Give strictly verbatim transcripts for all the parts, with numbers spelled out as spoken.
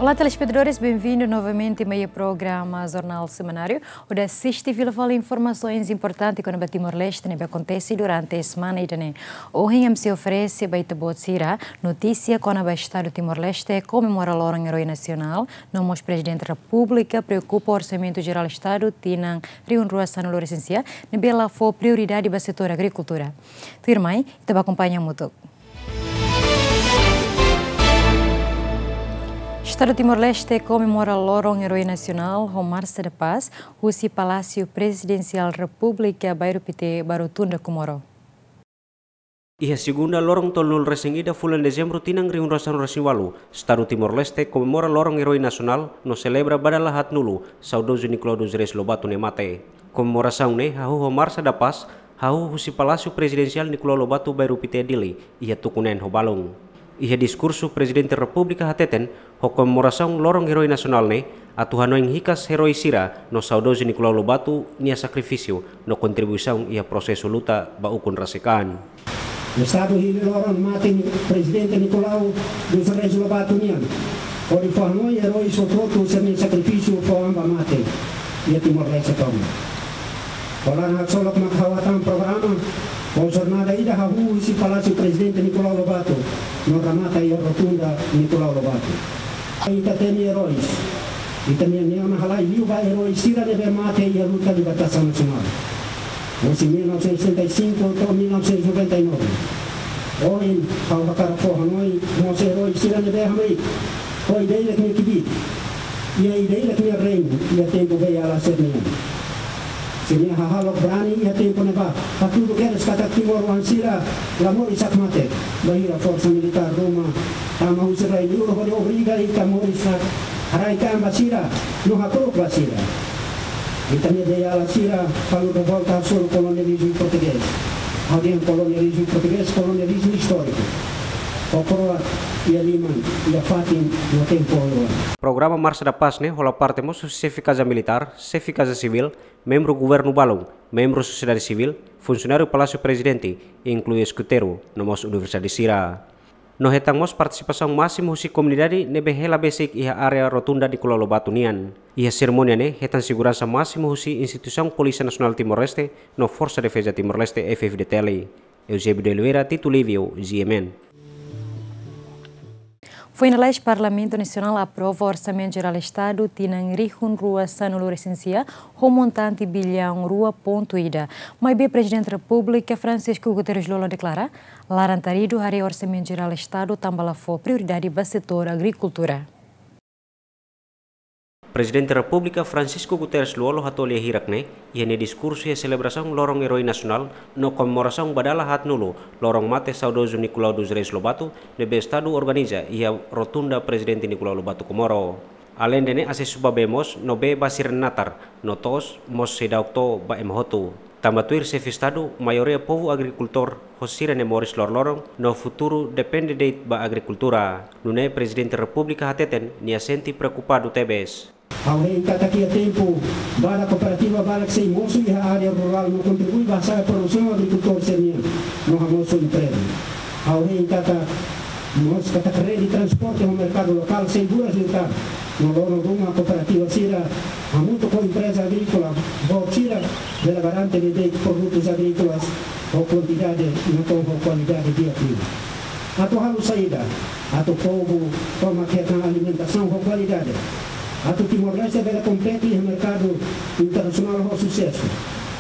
Ba telespetadores, benvindu novamente mai programa Jornál Semanáriu. Hodi asiste fila fali informasaun importante kona-ba Timor-Leste ne'ebé akontese durante semana ida-ne'e. Ohin ema sei oferese ba ita-boot sira notísia kona-ba Estadu Timor-Leste komemora Loron Eroi Nasionál, no mós Prezidente Repúblika preokupa Orsamentu Jerál Estadu tinan rihun rua sanulu-resin-sia, ne'ebé la fó prioridade ba setór agrikultura. Tuirmai, ita bá akompaña hamutuk. Estadu Timor-Leste komemora Loron Eroi Nasionál ho Marsa da Paz, husi Palásiu Prezidensiál Repúblika, Bairru Pité, ba Rotunda Comoro. Iha segunda, loron tolunulu-resin-ida fulan Dezembru tinan rihun rua sanulu-resin-ualu, Estadu Timor-Leste komemora Loron Eroi Nasionál no selebra ba dala haatnulu saudozu Nicolau dos Reis Lobato nia mate. Komemorasaun ne'e hahú ho Marsa da Paz, hahú husi Palásiu Prezidensiál Nicolau Lobato, Bairru Pité, Dili, iha tuku neen ho balun. Iha diskursu, Prezidente Repúblika hateten, ho komemorasaun Loron Eroi Nasionál ne'e, atu hanoin hikas eroi sira no saudozu Nicolau Lobato nia sakrifísiu no kontribuisaun iha prosesu luta ba ukun rasik an. Estadu hili loron mate Prezidente Nicolau dos Reis Lobato nian, hodi fó hanoin eroi hotu-hotu sira-nia sakrifísiu fó an ba mate iha Timor-Leste tomak. Ho laran haksolok mak ha'u hatán programa, ho jornada ida hahú husi Palásiu Prezidente Nicolau Lobato, no remata iha Rotunda Nicolau Lobato. Ita temi erois. Ita-nia neon halai liu ba eroi sira ne'ebé mate iha luta libertasaun nasionál, husi mil novecentos e setenta e cinco to'o mil novecentos e noventa e nove. Ohin, ha'u hakarak fó hanoin mós eroi sira ne'ebé hamriik ho ida-idak nia kbiit iha ida-idak nia reinu iha tempu Beiala sira-nian. Sira-nia hahalok brani iha tempu ne'ebá, hatudu kedas katak timoroan sira la moris hakmatek, bainhira forsa militár ruma tama husi rai-li'ur hodi obriga ita moris hak, haraik an ba sira, no hakru'uk ba sira. Ita-nia Beiala sira halo revolta hasoru kolonializmu portugés. Ha'u dehan kolonializmu portugés, kolonializmu istóriku. Ho kroat iha liman, iha fatin, no tempu oioin. Programa Marsa da Paz ne'e hola parte mós husi xefe Kaza Militár, xefe Kaza Sivíl, membru governu balun, membru sosiedade sivíl, funsionáriu Palásiu Prezidente, inklui eskuteiru, no mós universidade sira. No hetan mós partisipasaun másimu husi komunidade ne'ebé hela besik iha área Rotunda Nicolau Lobato nian. Iha serimónia ne'e hetan seguransa másimu husi Instituisaun Polísia Nasionál Timor-Leste no Forsa Defeza Timor-Leste, F F D T L. Eusébio de Oliveira, Tito Lívio, G M N. Foin lalais, Parlamentu Nasionál aprova Orsamentu Jerál Estadu tinan rihun rua sanulu-resin-sia, ho montante billaun rua pontu ida. Maibé Prezidente Repúblika Francisco Guterres Lú-Olo deklara, laran-taridu haree Orsamentu Jerál Estadu tanba la fó prioridade ba setór agrikultura. Prezidente Repúblika Francisco Guterres Lú-Olo hato'o lia hirak ne'e iha nia diskursu iha selebrasaun Loron Eroi Nasionál no komemorasaun ba dala haatnulu loron mate saudozu Nicolau dos Reis Lobato, ne'ebé Estadu organiza iha Rotunda Prezidente Nicolau Lobato Comoro. Aleinde ne'e, asesu ba bee moos no bee ba sira-nia natar no to'os mós seidauk to'o ba ema hotu. Tanba tuir xefe Estadu, maioria povu agrikultór ho sira-nia moris loroloron no futuru depende de'it ba agrikultura. Nune'e Prezidente Repúblika hateten nia sente preokupadu tebes. Ha'u hein katak iha tempu badak kooperativa barak sei mosu iha área rurál no kontribui ba hasa'e produsaun agrikultór sira-nian no hamosu empregu. Ha'u hein katak mós katak rede transporte ho merkadu lokál sei buras liután, no loron ruma kooperativa sira hamutuk ho empreza agríkola boot sira bele garante de'it produtus agríkolas ho kuantidade no ho kualidade di'ak liu. Atu halo saida? Atu povu tomak hetan alimentasaun ho kualidade. Atu Timor-Leste bele kompete iha merkadu internasionál ho susesu.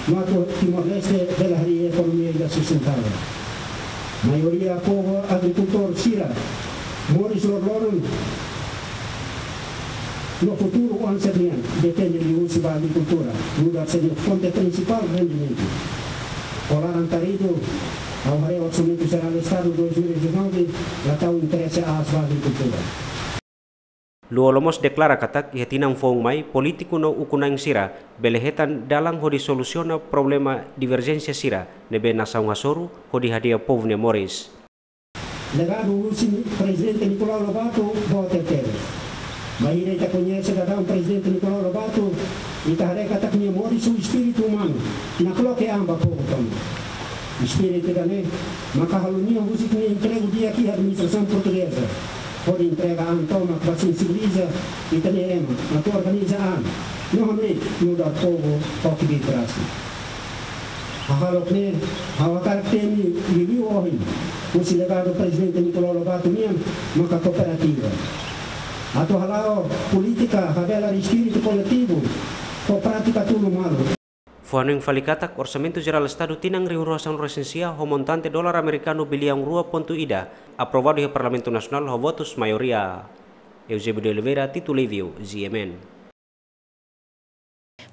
No atu Timor-Leste bele harii ekonomia ida sustentável. Maioria povu agrikultór sira moris loroloron no futuru oan sira-nian depende liuhusi ba agrikultura, nu'udar sira-nia fonte prinsipál rendimentu. Ho laran-taridu, ha'u haree Orsamentu Jerál Estadu dois mil e dezanove la tau interese aas ba agrikultura. Lú-Olo mós deklara katak iha tinan foun mai polítiku no ukun-na'in sira bele hetan dalan hodi solusiona problema diverjénsia sira ne'ebé nasaun hasoru hodi hadi'a povu nia moris. Legadu husi Prezidente Nicolau Lobato boot tebes. Bainhira ita koñese daudaun Prezidente Nicolau Lobato, ita haree katak nia moris ho espíritu umanu nakloke an ba povu tomak. Espíritu ida-ne'e maka halo nia husik nia empregu di'ak iha administrasaun portugeza. hodi entrega an tomak ba sensibiliza ita-nia ema atu organiza an no hamriik nu'udar povu ho kbiit rasik. Hahalok ne'e, ha'u hakarak temi liuliu ohin husi legadu Prezidente Nicolau Lobato nian maka kooperativa. Atu hala'o polítika habelar espíritu koletivu ho prátika tunu malu. Fó-hanoin fali katak Orsamentu Jerál Estadu tinan rihun rua sanulu-resin-sia ho montante dolar amerikanu biliaun rua pontu ida, aprovadu iha Parlamentu Nasionál ho votus maioria. Eusébio de Oliveira, Tito Livio, G M N.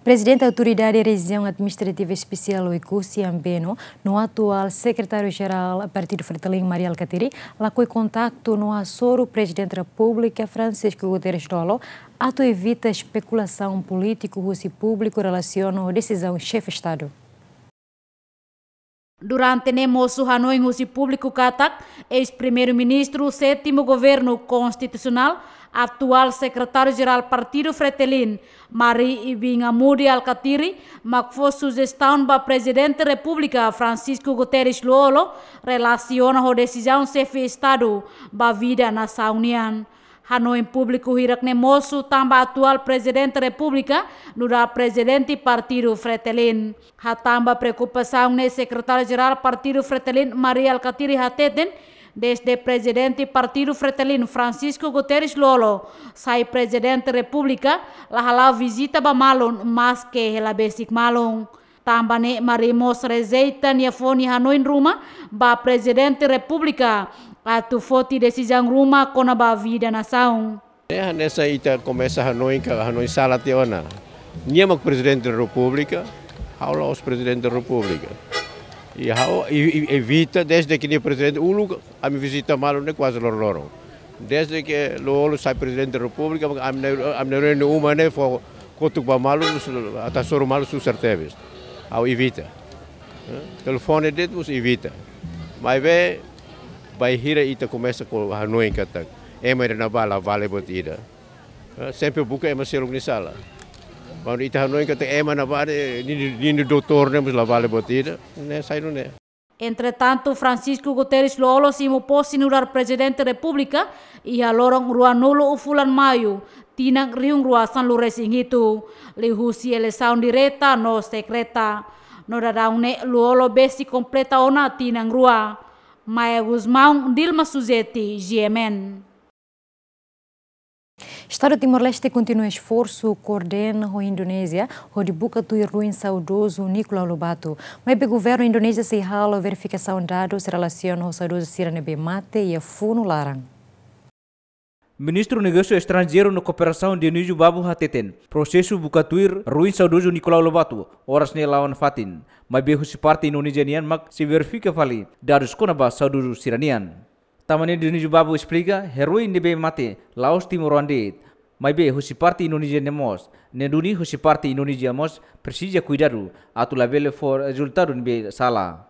Prezidente Autoridade Rejiaun Administrativa Espesiál Oekusi Ambeno, no atuál Sekretáriu Jerál Partidu Fretilin Mari Alkatiri, lakohi kontaktu no hasoru Prezidente Repúblika Francisco Guterres Lú-Olo, atu evita espekulasaun polítiku husi públiku relasiona ho desizaun Xefe Estadu. Durante ne'e mosu hanoin husi públiku katak, eis-Primeiru-Ministru Sétimu Governu Konstitusionál, atuál Sekretáriu Jerál Partidu Fretilin, Mari Ibingamudi Alkatiri, mak fó sujestaun ba Prezidente Repúblika Francisco Guterres Lú-Olo, relasiona ho desizaun Xefe Estadu ba vida nasaun nian. Hanoin públiku hirak-ne'e mosu tanba atuál Prezidente Repúblika nu'udar Prezidente Partidu Fretilin. Hatán ba preokupasaun ne'e, Sekretáriu Jerál Partidu Fretilin Mari Alkatiri hateten, dezde Prezidente Partidu Fretilin Francisco Guterres Lú-Olo sai Prezidente Repúblika, la hala'o vizita ba malun, maske hela besik malun. Tanba ne'e Mari mós rejeita nia fó nia hanoin ruma ba Prezidente Repúblika atu foti desizaun ruma kona-ba vida nasaun. Ne'e hanesan ita komesa hanoin ka hanoin sala tiha ona. Nia mak Prezidente Repúblika, ha'u la'ós Prezidente Repúblika. I ha'u, i, i, evita, dezde ke nia Prezidente uluk, ami vizita malu ne'e kuaze loroloron. Dezde ke Lú-Olo sai Prezidente Repúblika, ami-nia, ami-nia reuniaun uma ne'e fó kotuk ba malu, atu hasoru malu susar tebes. Ha'u evita. Eh, telefone de'it mós evita. Maibé, bainhira ita komesa hanoin katak ema ida ne'ebá la vale buat ida. Eh, sempre buka ema seluk nia sala. Kuandu ita hanoin katak ema ne'ebá ne'e, nia, nia, nia doutór ne'e mós la vale buat ida, ne'e sai nune'e. Entretantu, Francisco Guterres Lú-Olo simu posse nu'udar Prezidente Repúblika iha loron ruanulu fulan Maiu, tinan rihun rua sanulu-resin-hitu, liuhusi eleisaun direta no sekreta. No daudaun ne'e Lú-Olo besik kompleta ona tinan rua. Maia Gusmão, Dilma Suzeti, G M N. Estadu Timor-Leste kontinua esforsu koordena ho Indonézia hodi buka tuir ruin saudozu Nicolau Lobato. Maibé governu Indonézia sei halo verifikasaun dadus relasiona ho saudozu sira ne'ebé mate iha funu laran. Ministru Negósiu Estranjeiru no Kooperasaun Dionísio Babo hateten, prosesu buka tuir ruin saudozu Nicolau Lobato oras ne'e la'o nafatin. Maibé husi parte Indonézia nian mak sei verifika fali dadus kona-ba saudozu sira-nian. Tanba ne'e Dionísio Babo esplika, iha ruin ne'ebé mate la'ós timoroan de'it, maibé husi parte Indonézia nian mós, ne'e duni husi parte Indonézia mós presiza kuidadu atu labele fó rezultadu ne'ebé sala.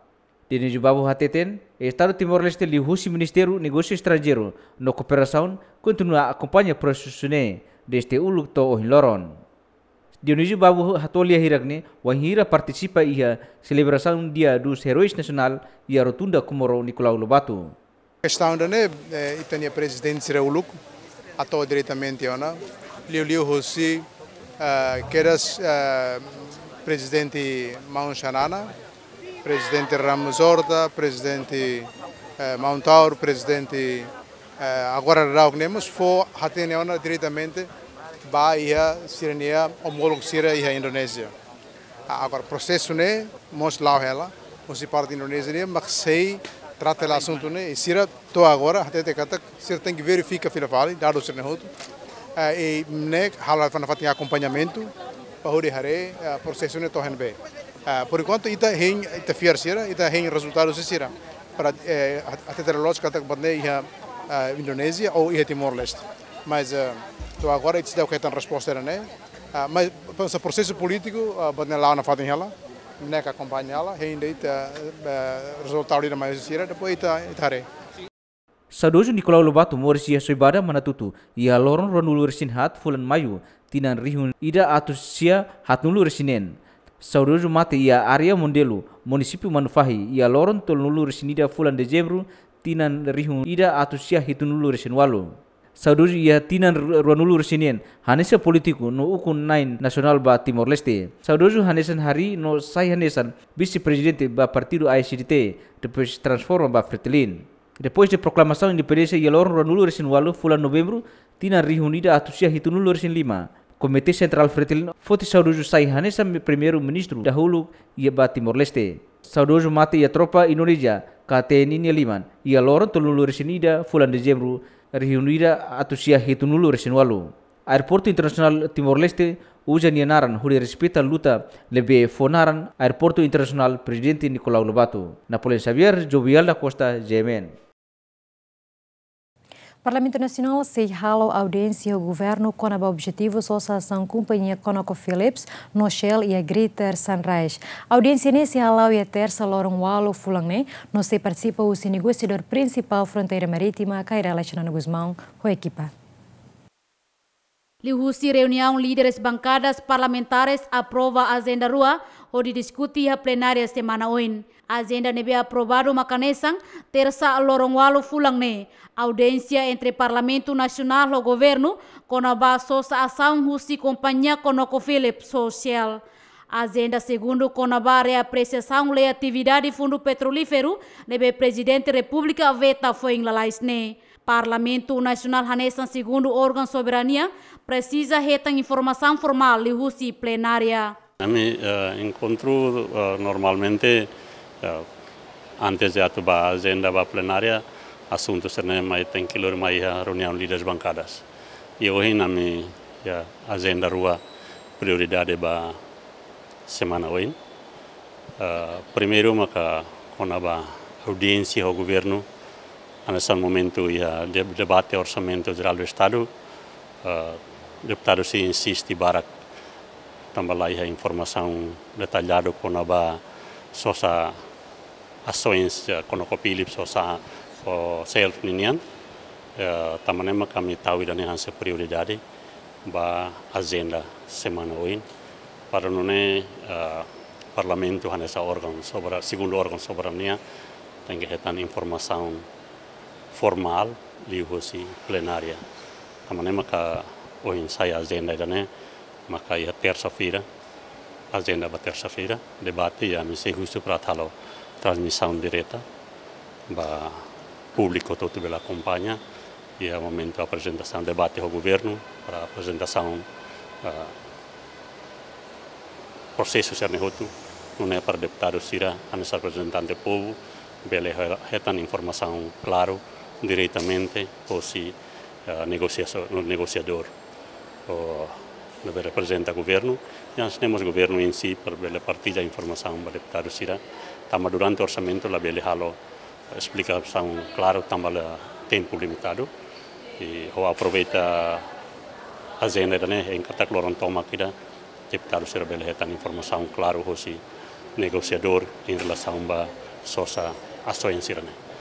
Dionísio Babo hateten, Estadu Timor-Leste liuhusi Ministériu Negósiu Estranjeiru no Kooperasaun kontinua akompaña prosesu ne'e dezde uluk to'o ohin loron. Dionísio Babo hato'o lia hirak-ne'e wainhira partisipa iha selebrasaun Dia dos Heróis Nasionál iha Rotunda Komoro Nicolau Lobato. Kestaun ida-ne'e, eh, ita-nia prezidente sira uluk hato'o diretamente ona, liuliu husi, eh, kedas, eh, Prezidente Maun Xanana, Prezidente Ramos Horta, Prezidente, eh, Maun Taur, Prezidente, eh, agora daudauk ne'e mós fó hatene ona diretamente ba iha sira-nia omólogu sira iha Indonézia. Ah, agora prosesu ne'e mós la'o hela, husi parte Indonézia nian mak sei trata hela asuntu ne'e, i sira to'o agora hatete katak sira tenke verifika fila fali dadus sira-ne'e hotu. Eh, i ne'e halo fali nafatin akompañamentu ba hodi haree, eh, prosesu ne'e to'o iha ne'ebé. Eh, por enkuantu ita hein, ita fiar sira, ita hein rezultadu husi sira. Para, eh, hat-, hatete loloos katak buat ne'e iha, eh, Indonézia ou iha Timor-Leste. Mas, eh, to'o agora ita seidauk hetan resposta ida-ne'e. Ah, mas, pensa prosesu polítiku, ah, buat ne'e la'o nafatin hela, ne'e ita akompaña hela, hein de'it, eh, rezultadu ida mai husi sira, depois ita, ita haree. Saudozu Nicolau Lobato moris iha Soibada, Manatuto, iha loron ruanulu-resin-haat fulan Maiu, tinan rihun ida atus sia haatnulu-resin-neen. Saudozu mate iha área Mondelo, munisípiu Manufahi, iha loron tolunulu-resin-ida fulan Dezembru, tinan rihun ida atus sia hitunulu-resin-ualu. Saudozu iha tinan ru-, ruanulu-resin-neen, hanesan polítiku no ukun-na'in nasionál ba Timor-Leste. Saudozu hanesan harii no sai hanesan vise-prezidente ba partidu A S D T, depois transforma ba Fretilin. Depois de proklamasaun independénsia iha loron ruanulu-resin-ualu fulan Novembru, tinan rihun ida atus sia hitunulu-resin-lima, Komité Sentrál Fretilin foti Saudozu sai hanesan me-, Primeiru-Ministru dahuluk iha ba Timor-Leste. Saudozu mate iha tropa Indonézia, K T N I nia liman, iha loron tolunulu-resin-ida fulan Dezembru, rihun ida atus sia hitunulu-resin-ualu. Aeroportu Internasionál Timor-Leste uza nia naran hodi respeita luta ne'ebé fó naran Aeroportu Internasionál Prezidente Nicolau Lobato. Napoleão Xavier, Jovial da Costa, G M N. Parlamentu Nasionál sei halo audiénsia ho governu kona-ba objetivu sosa asaun kompañia ConocoPhillips no Shell iha Greater Sunrise. Audiénsia ne'e sei hala'o iha Tersa loron ualu fulan ne'e, no sei partisipa husi negosiadór prinsipál fronteira marítima, Kay Rala Xanana Gusmão, ho ekipa. Liuhusi reuniaun líderes bankadas parlamentares aprova ajenda rua hodi diskute iha plenária semana oin. Ajenda ne'ebé aprovadu mak hanesan, Tersa loron ualu fulan ne'e, audiénsia entre Parlamentu Nasionál ho governu kona-ba sosa asaun husi kompañia ConocoPhillips ho Shell. Ajenda segundu kona-ba reapresiasaun lei atividade Fundu Petrolíferu ne'ebé Prezidente Repúblika veta foin lalais ne'e. Parlamentu Nasionál hanesan segundu órgaun soberania presiza hetan informasaun formál liuhusi plenária. Ami, eh, enkontru, eh, normalmente, eh, antes de atu ba ajenda ba plenária, asuntu sira-ne'e mai tenke lori mai iha reuniaun líderes bankadas. I ohin ami, ya, ajenda rua prioridade ba semana oin. Eh, primeiru maka kona-ba audiénsia ho governu, hanesan momentu iha de-, debate Orsamentu Jerál do Estadu, eh, deputadu sira insiste barak tanba la iha informasaun detalladu kona-ba sosa asaun, eh, ConocoPhillips ho Shell ninian, eh, tanba ne'e mak ami tau ida-ne'e hanesan prioridade ba ajenda semana oin. Para nune'e, eh, Parlamentu hanesan órgaun sobera-, segundu órgaun soberania tenke hetan informasaun formál liuhusi plenária. Tanba ne'e maka ohin sai ajenda ida-ne'e, maka iha tersa-feira, ajenda ba tersa-feira, debate, i ami sei husu para atu halo transmisaun direta ba públiku hotu-hotu bele akompaña, iha momentu aprezentasaun, debate ho governu, para aprezentasaun, ah, prosesu sira-ne'e hotu, nune'e para deputadu sira, hanesan reprezentante povu, bele he-, hetan informasaun klaru diretamente hosi, eh, negosiaso-, negosiadór, o, ne'ebé reprezenta governu, i hanesan ne'e mós governu em si, para bele partilla informasaun ba deputadu sira, tanba durante orsamentu labele halo esplikasaun klaru tanba la tempu limitadu. I ha'u aproveita ajenda ida-ne'e, hein katak loron tomak ida, deputadu sira bele hetan informasaun klaru hosi negosiadór em relasaun ba sosa asaun sira-ne'e.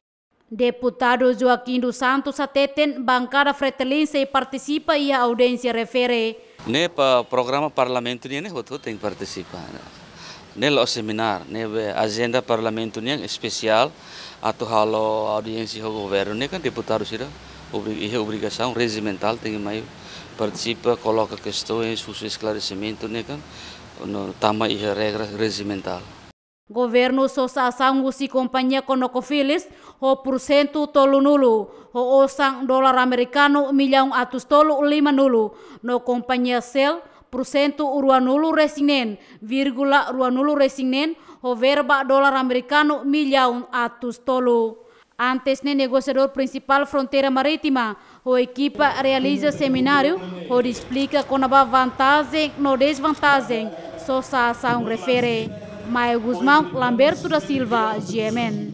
Deputadu Joaquim dos Santos hateten bankada Fretilin sei partisipa iha audiénsia refere. Ne'e ba programa parlamentu nian ne'e hotu-hotu tenke partisipa. Ne'e la'ós seminár, ne'ebé ajenda parlamentu nian espesiál atu halo audiénsia ho governu, ne'e kan deputadu sira obri-, iha obrigasaun rejimentál tenke mai partisipa, koloka kestaun, husu esklaresimentu, ne'e kan, no, tanba iha regra rejimentál. Governu sosa asaun husi kompañia ConocoPhillips ho pursentu tolunulu, ho osan dolar amerikanu millaun atus tolu limanulu, no kompañia Shell pursentu ruanulu-resin-neen, vírgula ruanulu-resin-neen, ho verba dolar amerikanu millaun atus tolu. Antes ne'e negosiadór prinsipál fronteira marítima ho ekipa realiza semináriu hodi esplika kona-ba vantajen no dezvantajen sosa asaun refere. Maia Gusmão, Lamberto da Silva, G M N.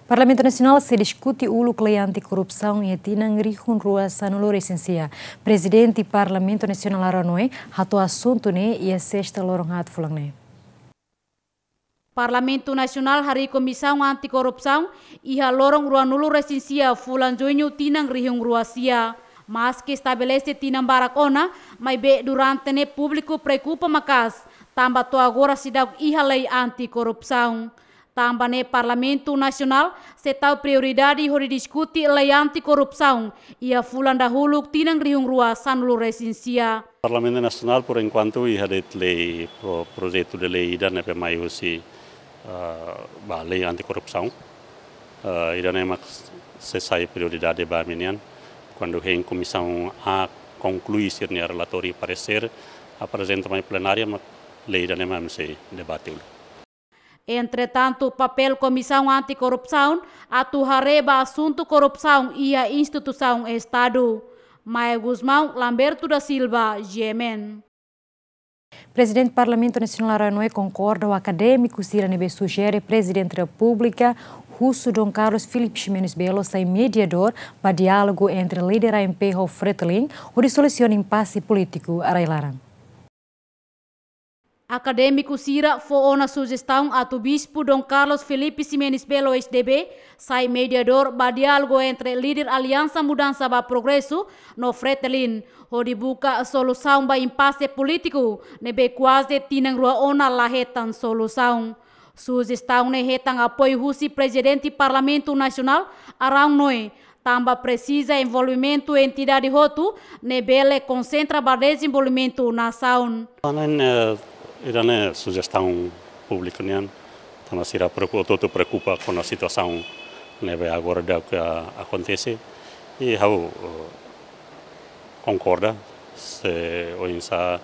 Parlamentu Nasionál sei diskute uluk lei anti-korrupsaun iha tinan rihun rua sanulu-resin-sia. Prezidente Parlamentu Nasionál hanoin hato'o asuntu ne'e iha Sesta loron haat fulan ne'e. Parlamentu Nasionál harii Komisaun Anti-Korrupsaun iha loron ruanulu-resin-sia fulan Juñu tinan rihun rua sia. Maski estabelese tinan barak ona, maibé durante ne'e públiku preokupa maka'as, tanba to'o agora seidauk iha lei anti-korrupsaun. Tanba ne'e Parlamentu Nasionál sei tau prioridade hodi diskute lei anti-korrupsaun iha fulan dahuluk tinan rihun rua sanulu resin sia. Parlamentu Nasionál, por enkuantu, iha de'it lei pro-, projetu de lei ida ne'ebé mai husi, ah, ba lei anti-korrupsaun. Ah, ida-ne'e mak sei sai prioridade ba ami nian. Kuandu hein Komisaun A konklui sira-nia relatóriu, paresér, aprezenta mai plenária, mak lei ida-ne'e mak sei debate uluk. Entretantu, papél Komisaun Anti-Korrupsaun atu haree ba asuntu korrupsaun iha instituisaun Estadu. Maia Gusmão, Lamberto da Silva, G M N. Prezidente Parlamentu Nasionál Renoe konkorda ho akadémiku sira ne'ebé sujere Prezidente Repúblika husu Dom Carlos Filipe Ximenes Belo sai mediadór ba diálogu entre líder A M P ho Fretilin, hodi solusiona impase polítiku rai-laran. Akadémiku sira fó ona sujestaun atu Bispu Dom Carlos Filipe Ximenes Belo, S D B, sai mediadór ba diálogu entre líder Aliansa Mudansa ba Progresu no Fretilin, hodi buka solusaun ba impase polítiku ne'ebé kuaze tinan rua ona la hetan solusaun. Sujestaun ne'e hetan apoiu husi Prezidente Parlamentu Nasionál, Arão Noe, tanba presiza envolvimentu entidade hotu ne'ebé bele konsentra ba dezenvolvimentu nasaun. Entaun, eh, ida-ne'e sujestaun públiku nian, tanba sira preoku-, hotu-hotu preokupa kona-ba situasaun ne'ebé agora daudaun akontese. I ha'u, eh, konkorda, se oinsá,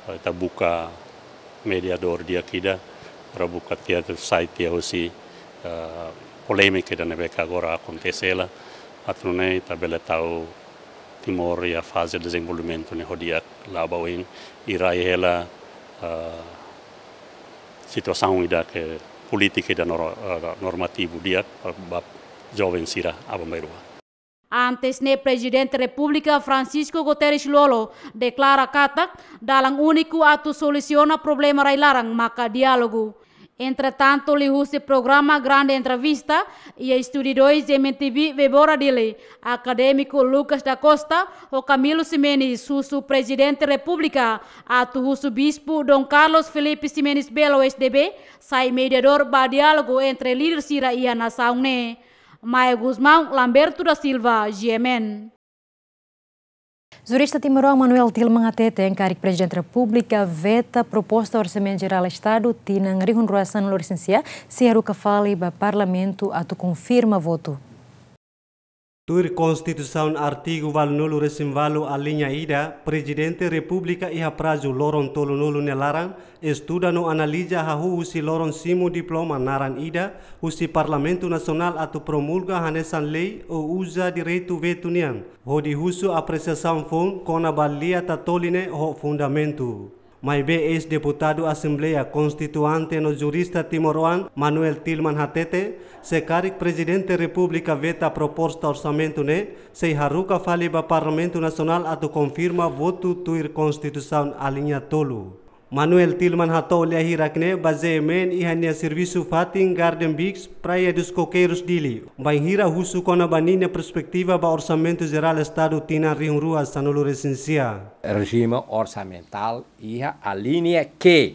eh, ita buka mediadór di'ak ida, para buka tiha atu sai tiha husi, eh, polémika ida ne'ebé ke agora akontese hela, atu nune'e ita bele tau Timor iha faze dezenvolvimentu ne'e ho di'ak, la'o ba oin, i rai hela, eh, situasaun ida ke polítika ida nor-, eh, normativu di'ak, eh, ba joven sira aban-bainrua. Antes ne'e Prezidente Repúblika Francisco Guterres Lú-Olo deklara katak dalan úniku atu solusiona problema rai-laran maka diálogu. Entretantu, liuhusi programa Grande Entrevista iha Estúdiu dois M N T V Bebora Dili, akadémiku Lucas da Costa ho Camilo Ximenes husu Prezidente Repúblika atu husu Bispu Dom Carlos Filipe Ximenes Belo, S D B, sai mediadór ba diálogu entre líder sira iha nasaun ne'e. Maia Gusmão, Lamberto da Silva, G M N. Jurista timoroan Manuel Tilman hateten karik Prezidente Repúblika veta proposta Orsamentu Jerál Estadu tinan rihun rua sanulu resin sia, sei haruka fali ba Parlamentu atu konfirma votu. Tuir Konstituisaun artigu ualunulu resin ualu aliña ida, Prezidente Repúblika iha prazu loron tolunulu nia laran estuda no analiza hahú husi loron simu diploma naran ida husi Parlamentu Nasionál atu promulga hanesan lei ou uza direitu vetu nian, hodi husu apresiasaun foun kona-ba lia tatoli ne'e ho fundamentu. Maibé eis-deputadu Asembleia Konstituinte no jurista timoroan Manuel Tilman hateten, se karik Prezidente Repúblika veta proposta orsamentu ne'e, sei haruka fali ba Parlamentu Nasionál atu konfirma votu tuir Konstituisaun aliña tolu. Manuel Tilman hato'o lia hirak ne'e ba G M N iha nia servisu fatin Garden Beach, Praia dos Coqueiros, Dili, bainhira husu kona-ba ninia perspetiva ba Orsamentu Jerál Estadu tinan rihun rua sanulu resin sia. Rejime orsamentál iha aliña Q,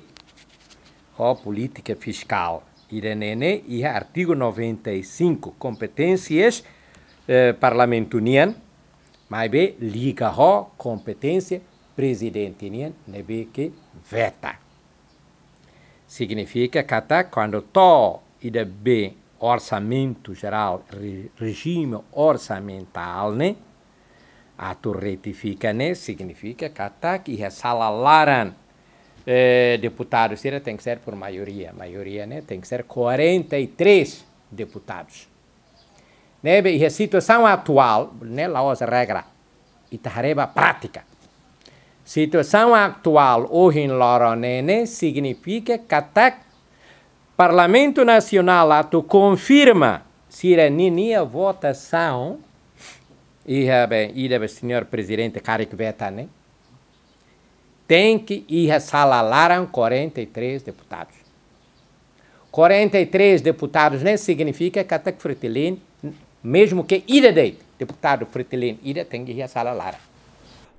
ho polítika fiskál. Ida-ne'e ne'e iha artigu noventa e cinco, kompeténsias, eh, Parlamentu nian, maibé liga ho kompeténsia Prezidente nian ne'ebé ke veta. Signifika katak kuandu to'o ida be Orsamentu Jerál, re-, rejime orsamentál ne'e, atu retifika ne'e, signifika katak iha sala laran, eh, deputadu sira tenke ser por maioria. Maioria ne'e tenke ser quarenta e três deputadus. Ne'ebé iha situasaun atuál, ne'e la'ós regra. Ita haree ba prátika. Situasaun atuál ohin loron ne'e ne'e signifika katak Parlamentu Nasionál atu konfirma sira ninia votasaun, iha be, ida be señór Prezidente karik veta ne'e, tenke iha sala laran quarenta e três deputadus. Quarenta e três deputadus ne'e signifika katak Fretilin, mezmu ke ida de'it deputadu Fretilin ida tenke iha sala laran.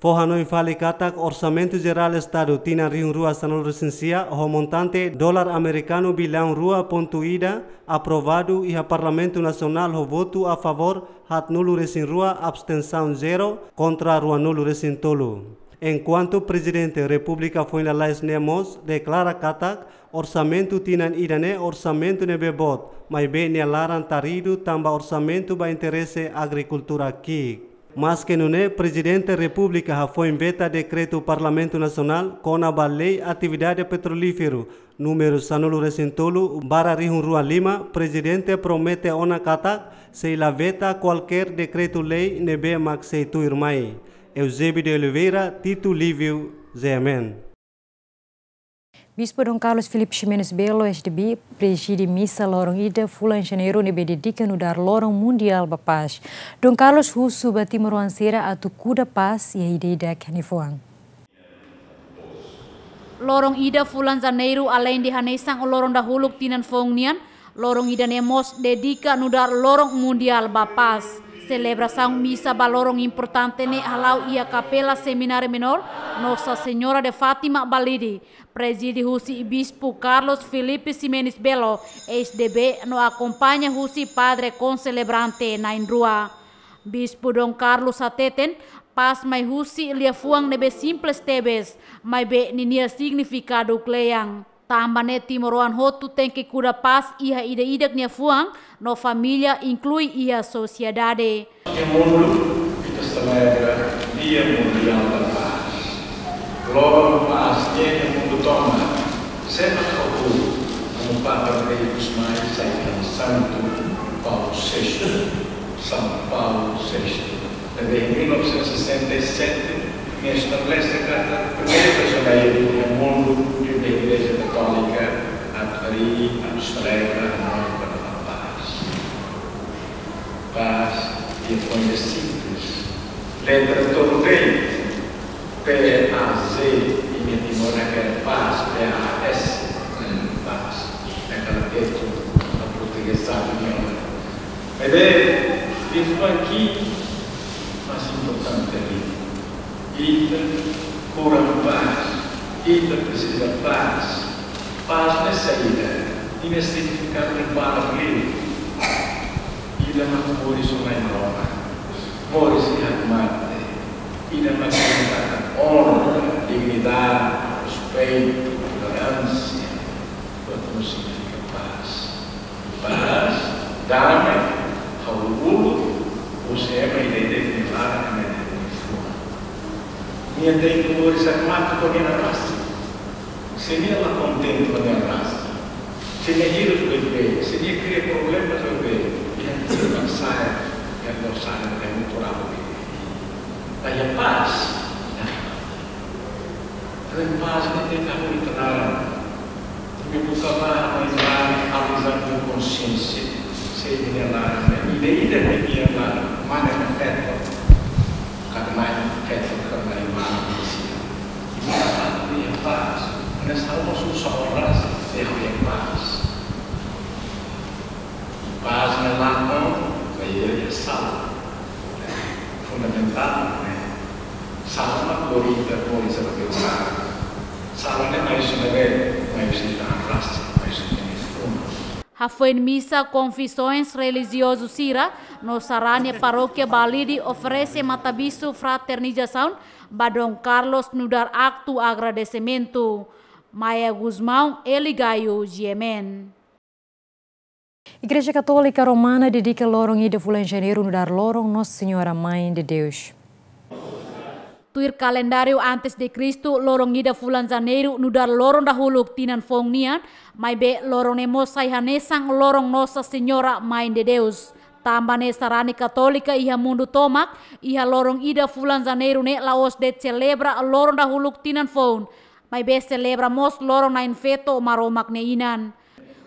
Fó hanoin fali katak Orsamentu Jerál Estadu tinan rihun rua sanulu-resin-sia ho montante dolar amerikanu biliaun rua pontu ida aprovadu iha Parlamentu Nasionál ho votu a favór haatnulu-resin-rua, abstensaun zero, kontra ruanulu-resin-tolu. Enkuantu Prezidente Repúblika foin lalais ne'e mós deklara katak orsamentu tinan ida-ne'e orsamentu ne'ebé boot, maibé nia laran taridu tanba orsamentu ba interese agrikultura ki'ik. Maske nune'e, Prezidente Repúblika hafoin veta dekretu Parlamentu Nasionál kona-ba Lei Atividade Petrolíferu númeru sanulu-resin-tolu barra rihun rua lima, Prezidente promete ona katak sei la veta kualkér dekretu-lei ne'ebé mak sei tuirmai. Eusébio de Oliveira, Tito Lívio, G M N. Bispu Dom Carlos Filipe Ximenes Belo, S D B, prezide misa loron ida fulan Janeiru ne'ebé dedika nu'udar Loron Mundiál ba Pás. Dom Carlos husu ba timoroan sira atu kuda pás iha ida-idak nia fuan. Loron ida fulan Janeiru, aleinde hanesan loron dahuluk tinan foun nian, loron ida-ne'e mós dedika nu'udar Loron Mundiál ba Pás. Selebrasaun misa ba loron importante ne'e hala'o iha Kapela Semináriu Menór Nossa Senhora de Fátima Balide, prezide husi Bispu Carlos Filipe Ximenes Belo, S D B, no akompaña husi padre konselebrante na'in-rua. Bispu Dom Carlos hateten, pás mai husi liafuan ne'ebé simples tebes, maibé ninia signifikadu kle'an. Tanba ne'e timoroan hotu tenke kuda pás iha ida-idak nia fuan no família, inklui iha sosiedade. Iha mundu, ita selebra Dia Mundial da Paz. Loron Pás iha mundu tomak. Sé mak hahú, komu Papa ne'ebé ikus mai sai Santu Paulo sexto, São Paulo sexto. Ne'ebé iha mil novecentos e sessenta e sete, nia estabelese katak primeiru vez iha mundu, iha Igreja Katólika atu harii, atu selebra Loron da Pás. Pás, iha koñese simples. Letra todo bem. P A Z, iha Timor ne'e paz, P A S, paz. Naquela letra, a portuguesa sabe melhor. Maibé, liafuan ki'ik, mais importante ali. Ita kuda pás, ita presiza pás. Pás ne'e saida, nia signifikadu ne'e para mim. Ida mak moris ona iha Maromak. Moris iha hakmatek. Ida mak signifikadu onra, dignidade, respeitu, toleránsia. Portantu, signifika pás. Pás, dame, hau ulu, husi ema ida-idak nia laran, ema ida-idak nia fuan. Nia tenke moris hakmatek ho nia naran rasik. Se nia la kontente ho nia naran rasik, se nia hirus beibeik, se nia kria problema beibeik, nia tenke sai, nia tenke sai, nia tenke moris beibeik. Ba iha pás, nia. Tanba pás ne'e tenke hahú ita laran. Ita buka ba, mai ba, avizaun ba konxiénsia. Se nia laran, ida-idak nia laran, mana nia feto. Kada mai feto, kada mai mana, nia sira. Ita iha pás. Nia salva su saudades, nia iha pás. Pás ne'e lakon, ba iha sala. Fundamentál, ne'e. Sala mak lori ita, lori ita ba iha sala. Sala ne'e mai husi ne'ebé, mai husi ita-nia naran rasik, mai husi ita-nia fuan. Hafoin misa, konfesoens relijiozu sira no sarani Parókia Balide oferese matabixu fraternizasaun ba Dom Carlos nu'udar aktu agradesimentu. Maia Gusmão, Eli Gaio, G M N. Igreja Katólika Romana dedika loron ida fulan Janeiru nu'udar loron Nossa Senhora Mãe de Deus. Tuir kalendáriu antes de Kristu, loron ida fulan Janeiru nu'udar loron dahuluk tinan foun nian, maibé loron ne'e mós sai hanesan loron Nossa Senhora Mãe de Deus. Tanba ne'e sarani Katólika iha mundu tomak, iha loron ida fulan Janeiru ne'e la'ós de'it selebra loron dahuluk tinan foun, maibé selebra mós loron Na'in-Feto Maromak nia inan.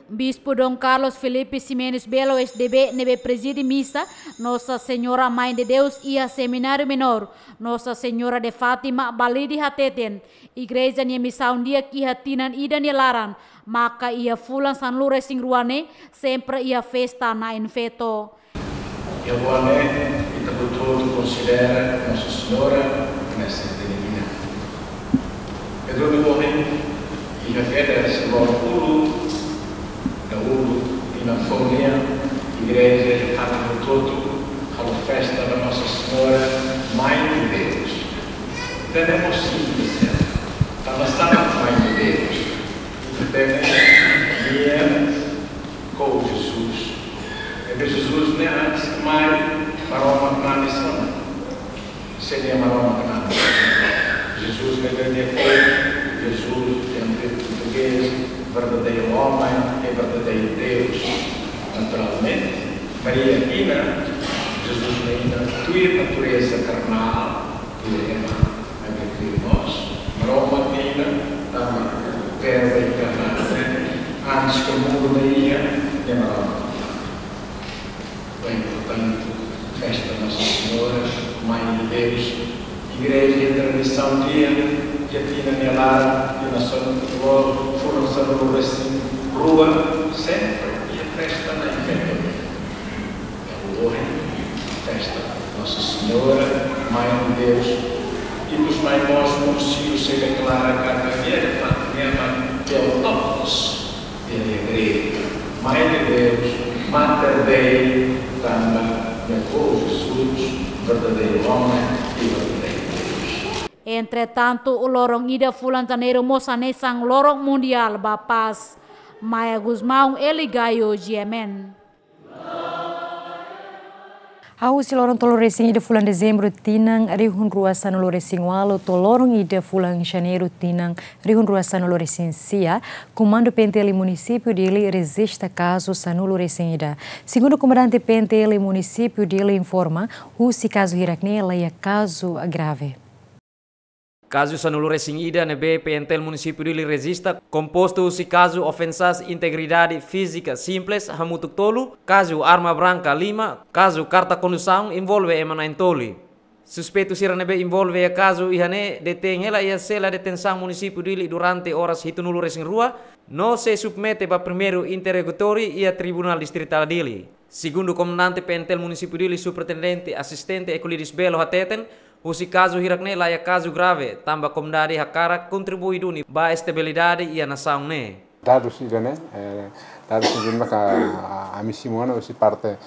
Bispu Dom Carlos Filipe Ximenes Belo, S D B, ne'ebé prezide misa Nossa Senhora Mãe de Deus iha Semináriu Menór Nossa Senhora de Fátima, Balide, hateten, Igreja nia misaun di'ak iha tinan ida nia laran, maka iha fulan sanulu-resin-rua ne'e sempre iha festa Na'in-Feto. Iha oan ne'e, ita hotu-hotu konsidera Nossa Senhora Sente nia. Pedro de Borre, iha kedas loron uluk, da uluk, inan foun nian, igreja iha Fátima hotu-hotu halo festa ba Nossa Senhora, Mãe de Deus. Tenemos simples, tanba sá Mãe de Deus. Ita hatene nia ho Jesus. Ne'ebé Jesus ne'e antes mai, Maromak nanis ona. Sé nia Maromak nanis? Jesus ne'ebé nia ko'alia, Jesus, em português, verdadeiro homem e verdadeiro Deus. Naturalmente, Maria inan, Jesus nia inan, tuir natureza karnál, tuir ema, ema tuir mós, Maromak nia inan, tanba Verbu enkarnadu, antes que o mundo iha, nia Maromak. Bem, portanto, festa Nossa Senhora, Mãe de Deus, igreja iha tradisaun di'ak, iha tinan nia laran, iha nasaun, fulan sanulu-resin-rua, sempre iha festa na igreja. Ohin, festa Nossa Senhora, Mãe de Deus, ikus mai mós konsellu sei deklara katak dia de fato nia mãe, Theotokos, dia de igreja, Mãe de Deus, Mater Dei, tanba nia ho Jesus, verdadeiro homem e verdadeiro Deus. Entretantu, loron ida fulan Janeiru mós hanesan Loron Mundiál ba Pás. Maia Gusmão, Eli Gaio, G M N. Hahú husi loron tolu-resin-ida fulan Dezembru tinan rihun rua sanulu-resin-ualu to'o loron ida fulan Janeiru tinan rihun rua sanulu-resin-sia, Komandu P N T L Munisípiu Dili rejista kazu sanulu-resin-ida. Segundu Komandante P N T L Munisípiu Dili informa, husi kazu hirak-ne'e laiha kazu grave. Kazu sanulu-resin-ida ne'ebé P N T L Munisípiu Dili rejista, kompostu husi kazu ofensas integridade fízika simples hamutuk tolu, kazu arma branka lima, kazu karta kondusaun envolve ema na'in-tolu. Suspeitu sira ne'ebé envolve iha kazu iha ne'e detein hela iha sela detensaun Munisípiu Dili durante oras hitunulu-resin-rua, no sei submete ba primeiru interrogatóriu iha Tribunál Distritál Dili. Segundu Komandante P N T L Munisípiu Dili, Superintendente Asistente Euclides Belo hateten, husi kazu hirak-ne'e laiha kazu grave, tanba komunidade hakarak kontribui duni ba estabilidade iha nasaun ne'e. Dadus ida-ne'e, eh, dadus ida-ne'e maka, ah, ami simu ona husi parte,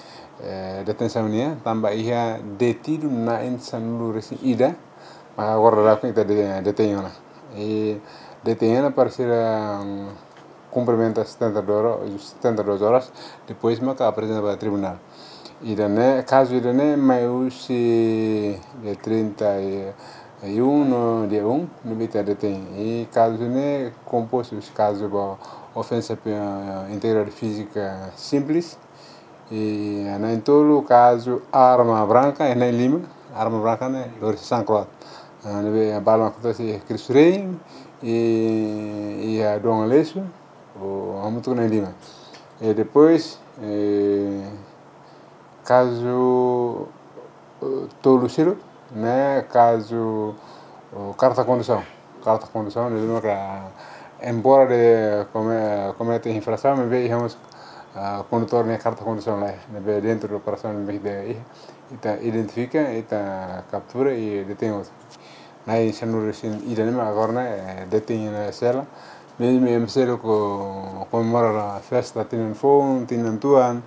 eh, detensaun nian, tanba iha detidu na'in sanulu-resin-ida, maka agora daudaun ita de-, detein ona. I detein ona para sira, mm, kumprimenta setenta e duas hora-, setenta e duas horas, depois maka aprezenta ba tribunál. Ida-ne'e, kazu ida-ne'e mai husi dia trinta e um no dia um, ne'ebé ita detein. I kazu ne'e kompostu husi kazu ba ofensa pe-, integridade fízika simples, i na'in-tolu kazu arma branka, i na'in-lima, arma branka ne'e lori sasán kro'at. Ah, ne'ebé balu mak akontese iha Cristo Rei, i, iha Dom Aleixo, o, hamutuk na'in-lima. I depois, eh, kazu, eh, tolu seluk, ne'e kazu, eh, karta kondusaun. Karta kondusaun, ne'ebé maka, embora de come-, komete infrasaun, maibé iha mós, ah, kondutór nia karta kondusaun laiha, ne'ebé dentro de operasaun ne'ebé ita iha, ita identifika, ita kaptura i detein hotu. Na'in sanulu-resin-ida ne'e mak agora ne'e, eh, detein iha sela. Mezmu iha sela ko-, komemora festa tinan foun, tinan tuan,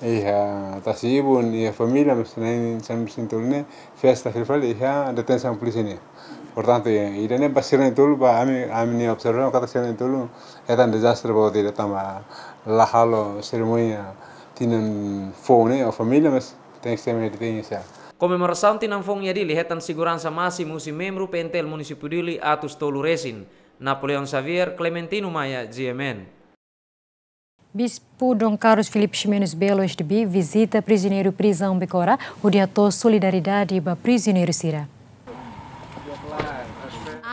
iha tasi-ibun, iha família, mas na'in sanulu-resin-tolu ne'e, festa fila fali iha detensaun polísia nian. Portantu, ida-ne'e ba sira na'in-tolu, ba ami, ami-nia observasaun, katak sira na'in-tolu hetan dezastre ba ida tanba la halo serimónia tinan foun ne'e ho família, mas tenke ser mai detein iha sela. Komemorasaun tinan foun iha Dili hetan seguransa másimu husi membru P N T L Munisípiu Dili atus tolu-resin. Napoleão Xavier, Clementino Maia, G M N. Bispu Dom Carlos Filipe Ximenes Belo, S D B, vizita prizioneiru prizaun Becora, hodi hato'o solidariedade ba prizioneiru sira.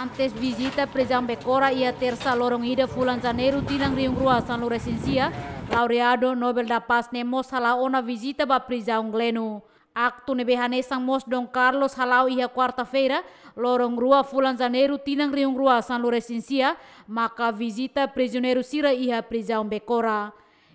Antes vizita prizaun Becora iha Tersa loron ida fulan Janeiru tinan rihun rua sanulu-resin-sia, laureadu Nobel da Paz ne'e mós hala'o ona vizita ba prizaun Gleno. Aktu ne'ebé hanesan mós Dom Carlos hala'o iha kuarta-feira, loron rua fulan Janeiru tinan rihun rua sanulu-resin-sia, maka vizita prizioneiru sira iha prizaun Becora.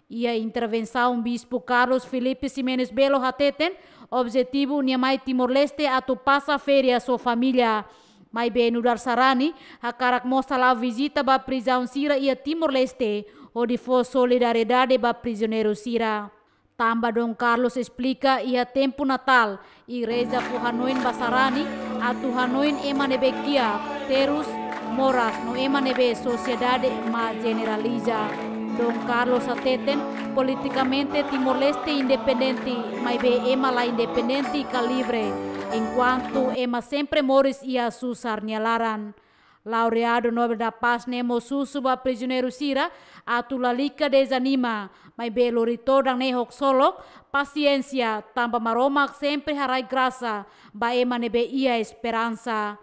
Iha intervensaun Bispu Carlos Filipe Ximenes Belo hateten, objetivu nia mai Timor-Leste atu pasa férias ho família. Maibé nu'udar sarani, hakarak mós hala'o vizita ba prizaun sira iha Timor-Leste, hodi fó solidariedade ba prizioneiru sira. Tanba Dom Carlos esplika iha tempu Natál, igreja fó hanoin ba sarani, atu hanoin ema ne'ebé kiak, terus, moras, no ema ne'ebé sosiedade mak jeneraliza. Dom Carlos hateten, politikamente Timor-Leste independente, maibé ema la independente ka livre, enkuantu ema sempre moris iha susar nia laran. Laureadu Nobel da Paz ne'e mós husu ba prizioneiru sira atu lalika dezanima, maibé lori todan ne'e ho ksolok, pasiénsia, tanba Maromak sempre haraik grasa ba ema ne'ebé iha esperansa.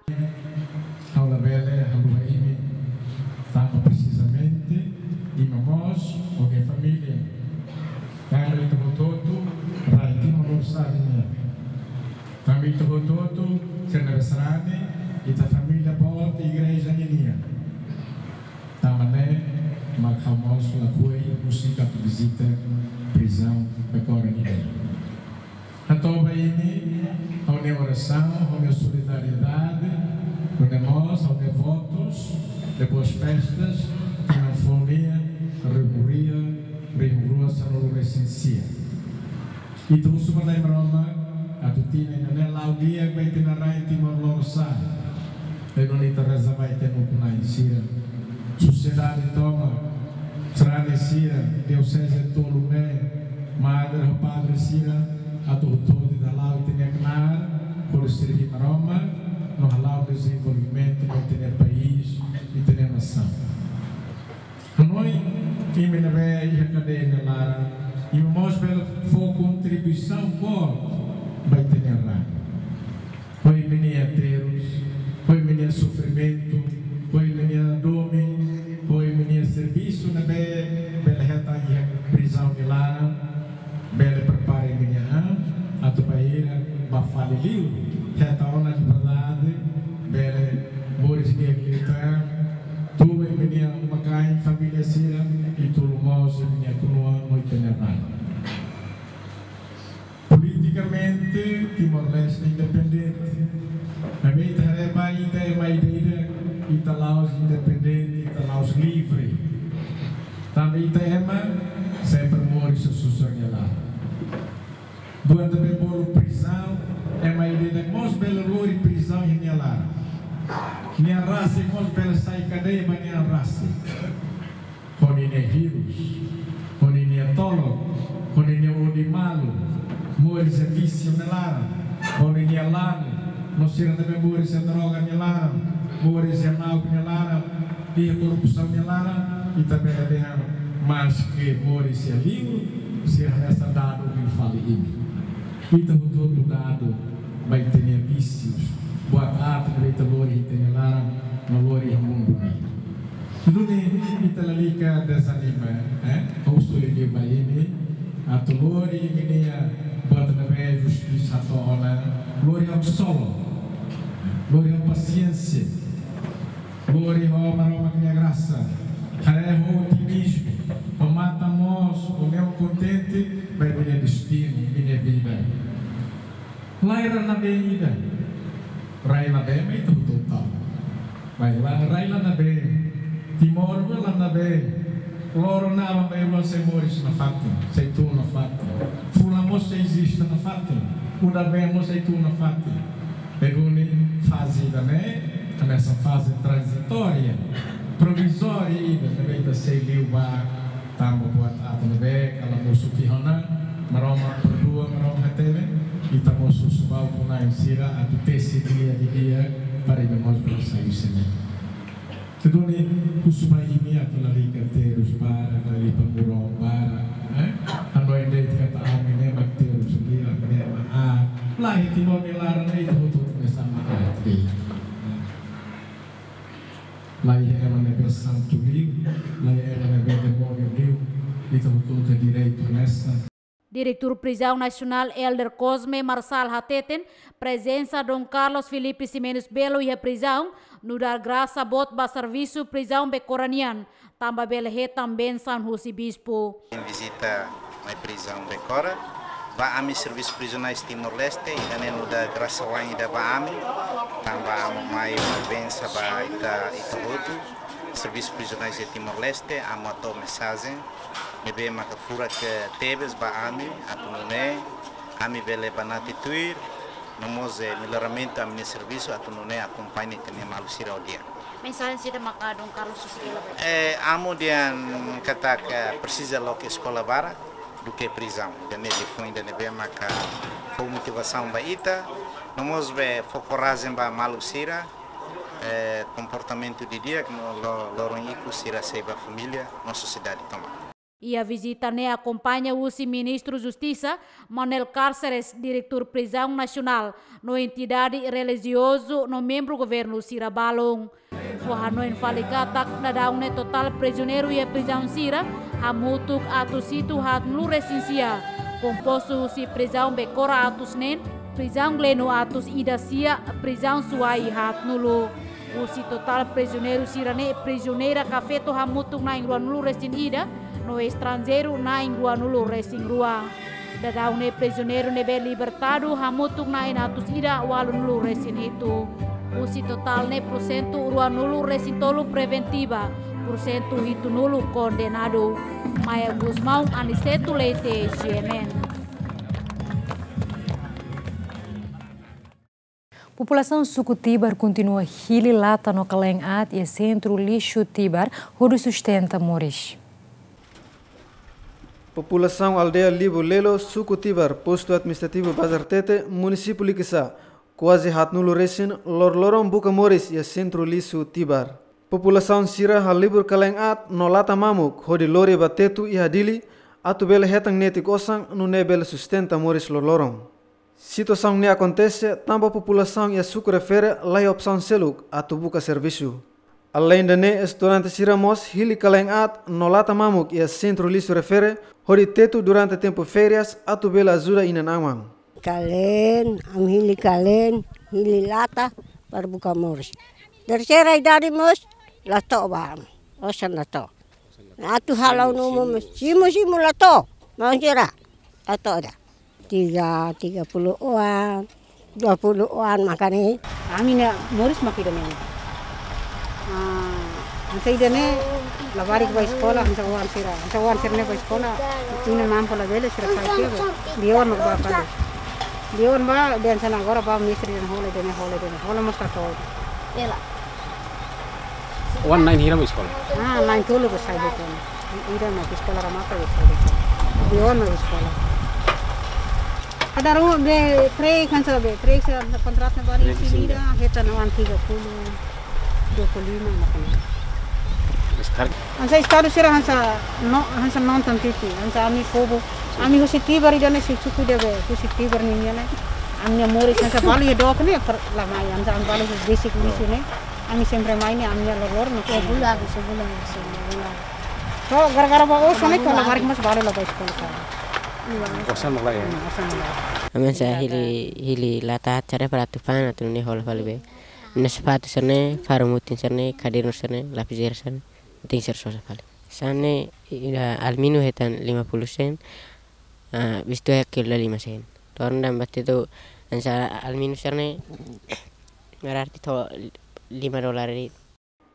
Ha'u labele haluha imi, tanba presizamente imi mós ho imi-nia família. Tanba ita hotu-hotu rai Timor Lorosa'e nian. Tanba ita hotu-hotu sira ne'ebé sarani, ita família boot igreja ninian. Tanba ne'e mak ha'u mós lakohi husik atu vizita prizaun Becora nian. Hato'o ba imi ha'u-nia orasaun, ha'u-nia solidariedade, nune'e mós ha'u-nia votus, depois festas, tinan foun nian, rihun rua, rihun rua sanulu resin sia. Ita husu ba Na'i Maromak atu tinan ida-ne'e la'o di'ak ba ita-nia rain Timor Lorosa'e. Entaun ita reza ba ita-nia ukun-na'in sira. Sosiedade tomak, sarani sira, dioseze tolu ne'e, madre ho padre sira, atu hotu-hotu ita hala'o ita-nia knaar, hodi serví Maromak, no hala'o dezenvolvimentu ba ita-nia país, ita-nia nasaun. Hanoin, imi ne'ebé iha kadeia nia laran, imi mós bele fó kontribuisaun boot ba ita-nia rain. Ho imi-nia terus, ho imi-nia sofrimentu, ho imi-nia domin, ho imi-nia servisu ne'ebé bele hetan iha prizaun nia laran, bele prepara imi-nia an atu bainhira bá fali liur, hetan ona liberdade, bele moris di'ak liután, tuur imi-nia uma-kain, família sira, i tulun mós imi-nia ukun-na'in no ita-nia rain. Politikamente, Timor-Leste independente. Maibé ita haree ba ita ema ida-idak, ita la'ós independente, ita la'ós livre. Tanba ita ema sempre moris iha susar nia laran. Buat ne'ebé bolu prizaun, ema ida-idak mós bele lori prizaun iha nia laran. Nia an rasik mós bele sai kadeia ba nia an rasik. Ho ninia hirus, ho ninia tolok, ho ninia odi malu, moris iha vísiu nia laran, ho ninia lanu, no sira ne'ebé moris iha droga nia laran, moris iha na'ok nia laran, iha korrupsaun nia laran, ita bele dehan maske moris iha liur, sira hanesan dadu liu fali imi. Ita hotu-hotu dadu ba ita-nia vísius, buat aat ne'ebé ita lori iha ita-nia laran, no lori iha mundu ne'e. Duni ita lalika dezanima, eh? Ha'u husu liu ba imi, atu lori imi-nia buat ne'ebé justisa hato'o ona, lori ho ksolok, lori ho pasiénsia, lori ho Maromak nia grasa, haree ho otimizmu, ho matan moos, ho neon kontente, ba imi-nia destinu, imi-nia vida. Rai la nabeen ida. Rai nabeen mak ita hotu-hotu ta'uk. Maibé rai la nabeen. Timor la nabeen. Loron aban-bainrua sei moris nafatin, sei tun nafatin. Fulan mós sei eziste nafatin. Udan-been mós sei tun nafatin. Duni faze ida-ne'e hanesan faze tranzitória, provizória ida, ne'ebé ita sei liu ba tanba buat aat ne'ebé kala mosu tiha ona, Maromak perdua, Maromak hatene, ita mós husu ba ukun-na'in sira atu tesi di'ak, di'ak, para imi mós bele sai husi ne'e. Duni husu ba imi atu lalika terus barak, lalika muru barak, eh? Hanoin de'it katak ami ne'e mak terus di'ak, ami ne'e mak aat. Lae, Timor nia laran ne'e ita hotu-hotu ne'e sama aat de'it. La iha ema ne'ebé santu liu, la iha ema ne'ebé demóniu liu, ita hotu-hotu iha direitu hanesan. Diretór Prizaun Nasionál Elder Cosme Marçal hateten, prezensa Dom Carlos Filipe Ximenes Belo iha prizaun, nu'udar grasa boot ba servisu prizaun Becora nian, tanba bele hetan bensaun husi bispu. Vizita mai prizaun Becora, ba ami servisu prizionais Timor-Leste, ida-ne'e nu'udar grasa oan ida ba ami. Tanba amu mai bensa ba ita, ita hotu, servisu prizioneiru iha Timor-Leste, amu hato'o mensajen ne'ebé maka furak tebes ba ami, atu nune'e ami bele banati tuir, no mós, eh, melloramentu ami-nia servisu, atu nune'e akompaña ita-nia maluk sira ho di'ak. Mensajen saida maka Dom Carlos husu ba ita? Eh, amu dehan katak, eh, presiza loke eskola barak duké prizaun. Ida-ne'e liafuan ida ne'ebé maka fó motivasaun ba ita, no mós bele fó korajen ba maluk sira, eh, komportamentu didi'ak no lo-, loron ikus sira sei ba família no sosiedade tomak. Iha vizita ne'e akompaña husi Ministru Justisa, Manuel Cárceres, Diretór Prizaun Nasionál, no entidade relijiozu no membru governu sira balun. Fó hanoin fali katak daudaun ne'e totál prizioneiru iha prizaun sira hamutuk atus hitu haatnulu resin sia, kompostu husi prizaun Becora atus neen, prizaun Gleno atus ida sia, prizaun Suai haatnulu. Husi totál prizioneiru sira-ne'e, prizioneira ka feto hamutuk na'in ruanulu resin ida, no estranjeiru na'in ruanulu resin rua. Daudaun ne'e prizioneiru ne'ebé libertadu hamutuk na'in atus ida ualunulu resin hitu. Husi totál ne'e pursentu ruanulu resin tolu preventiva, pursentu hitunulu kondenadu. Maia Gusmão, Aniceto Leite, G M N. Populasaun suku Tibar kontinua hili lata no kalen aat iha sentru lixu Tibar hodi sustenta moris. Populasaun aldeia Libu Lelo, suku Tibar, postu administrativu Bazartete, munisípiu Likisá, kuaze haatnulu resin, loroloron buka moris iha sentru lixu Tibar. Populasaun sira halibur kalen aat no lata mamuk hodi lori ba tetu iha Dili, atu bele hetan netik osan, nune'e bele sustenta moris loroloron. Situasaun ne'e akontese tanba populasaun iha suku refere laiha opsaun seluk atu buka servisu. Aleinde ne'e, estudante sira mós hili kalen aat no lata mamuk iha sentru lixu refere, hodi tetu durante tempu férias atu bele ajuda inan-aman. Kalen, ami hili kalen, hili lata, para buka moris. Terseira idade mós, la to'o ba, osan la to'o. Atu halo numu mós, simu, simu la to'o, mau sira, la to'o ida. Tiga, tiga puluh oan, dua puluh oan maka ne'e. Ami-nia moris mak ida-ne'e. Ah, hanesan ida-ne'e, labarik ba eskola, hanesan oan sira, hanesan oan sira-ne'e ba eskola, inan mampu labele sira sai tiha be. Lia-oan mak ba fali. Lia-oan ba, dehan hanesan agora ba mestre dehan hola ida-ne'e, hola ida-ne'e, hola mós la to'o. Ela. Oan na'in hira ba eskola? Ah, na'in tolu ba sai hotu. Ida mak eskola, remata ba sai hotu. Lia-oan mak eskola. Kada ruma be três kan sa be, três sa kontratu na bari. Três sini ida, hetan oan tiga puluh, dua puluh lima maka ne'e. Mas kar- Hanesan estadu sira hanesan no, hanesan nonton T V, hanesan ami povu, ami husi Tibar ida-ne'e, husi suku ida be, husi Tibar nian ne'e. Ami-nia moris hanesan balu iha dook ne'e, per-, la mai, hanesan balu besik lixu ne'e. Ami sempre mai ne'e, ami-nia loroloron no. Sebulan, sebulan, sebulan. So, gara-gara ba osan ne'e, kala barik mós balu la ba eskola ka. Osan mak la iha. Hmm, osan mak la iha. Ami hanesan hili, hili lata aat sira para atu fa'an atu nune'e hola fali be. Nia sapatu sira-ne'e, faru mutin sira-ne'e, kadernu sira-ne'e, lapizeira sira-ne'e, tenke ser sosa fali. Sira-ne'e, ida alumíniu hetan lima puluh sen, ah, vistu ya kilo lima sen. To'o ona ba tetu, hanesan alumíniu sira-ne'e, berarti to'o lima dolar de'it.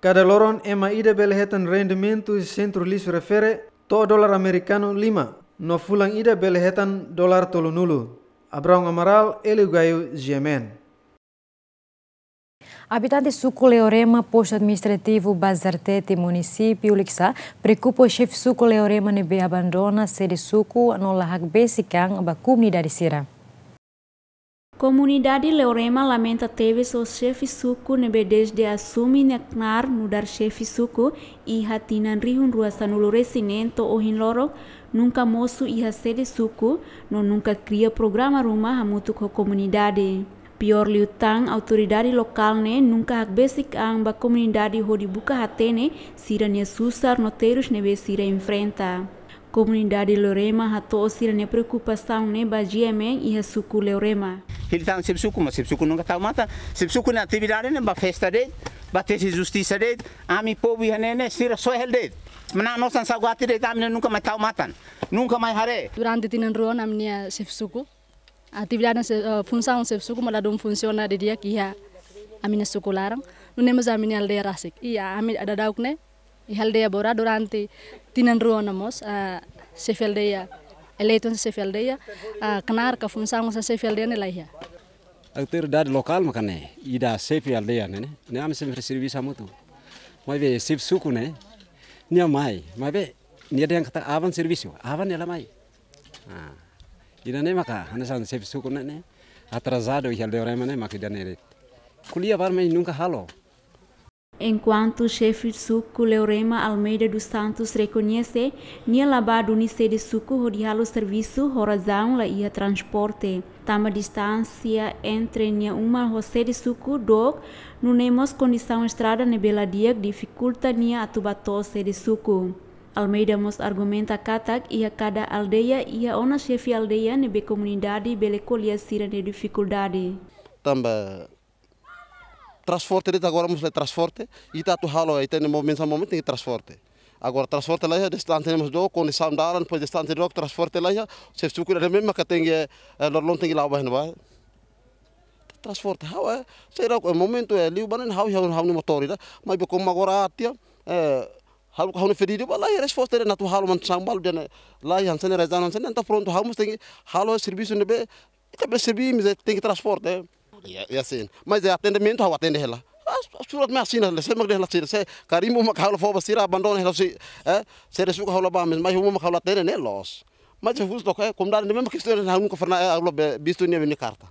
Kada loron ema ida bele hetan rendimentu sentru lixu refere to'o dolar amerikanu lima, no fulan ida bele hetan dolar tolunulu. Abraão Amaral, Hélio Gaio, G M N. Abitante suku Leorema, postu administrativu Bazartete, munisípiu Likisá, preokupa ho xefe suku Leorema ne'ebé abandona sede suku no la hakbesik an ba komunidade sira. Komunidade Leorema lamenta tebes ho xefe suku ne'ebé dezde asume nia knaar nu'udar xefe suku iha tinan rihun rua sanulu resin neen to'o ohin loron nunka mosu iha sede suku, no nunka kria programa ruma hamutuk ho komunidade. Piór liután, autoridade lokál ne'e nunka hakbesik an ba komunidade hodi buka hatene sira-nia susar no terus ne'ebé sira enfrenta. Komunidade Leorema hato'o sira-nia preokupasaun ne'e ba G M N iha suku Leorema. Hili tan xefe suku, mas xefe suku nunka tau matan. Xefe suku nia atividade ne'e ba festa de'it, ba tesi justisa de'it. Ami povu iha ne'e ne'e sira soe hela de'it. Mana nosan saugati de'it, ami ne'e nunka mai tau matan. Nunka mai haree. Durante tinan rua ona ami-nia xefe suku. Atividade se-, eh, funsaun xefe suku mak ladún funsiona didi'ak iha Ami-nia suku laran, nune'e mós ami-nia aldeia rasik. Iha, ami daudauk ne'e, iha aldeia Borá durante tinan rua ona mós, ah, xefe aldeia, eleitu xefe aldeia, ah, knaar ka funsaun hanesan xefe aldeia ne'e la iha. Autoridade lokál maka ne'e, ida xefe aldeia ne'e, ne'e, ne'e ami sempre servisu hamutuk. Maibé xefe suku ne'e, nia mai, maibé, nia dehan katak aban servisu, aban nia la mai. Ah, ida-ne'e maka, hanesan xefe suku ne'e, ne'e, atrasadu iha aldeia Urema ne'e, maka ida-ne'e de'it. Ko'alia ba mai nunka halo. Enkuantu xefe suku Leorema Almeida dos Santos rekoñese, nia la bá duni sede suku hodi halo servisu ho razaun la iha transporte. Tanba distánsia entre nia uma ho sede suku dook, nune'e mós kondisaun estrada ne'ebé la di'ak difikulta nia atu bá to'o sede suku. Almeida mós argumenta katak iha kada aldeia iha ona xefe aldeia ne'ebé komunidade bele ko'alia sira-nia difikuldade. Tanba transporte de'it agora mós la iha transporte, ita atu halo, ita-nia movimentu, movimentu tenke transporte. Agora transporte la iha, distánsia ne'e mós dook, kondisaun dalan, depois distánsia dook, transporte la iha, xefe suku ida-ne'e maka tenke, eh, loroloron tenke la'o ba iha ne'ebá. Transporte, ha'u, eh, sei rau, eh, momentu, eh, liu ba ne'e ha'u, ha'u, ha'u-nia motór ida, maibé komu agora tiha, eh, ha'u, ha'u-nia pedidu ba la iha resposta, ida-ne'e atu halo manusaun balu dehan, la iha hanesan ne'e, razaun hanesan ne'e, entaun prontu, ha'u mós tenke halo servisu ne'ebé, ita bele servisu, mas tenke transporte, eh. Ya, ya, sin. Mas é atendimentu, ha'u atende hela. Ah, surat mak asina, le, sé mak dehan hela sira, sé karimbu mak ha'u la fó ba sira, abandona hela si, eh, sede suku ha'u la bá, mas, mas uma mak ha'u la atende, ne'e loos. Mas é justu, ok? Komunidade ne'e mesmu kestaun, ha'u nunka pernah, eh, ha'u la be-, vistu nia, nia karta.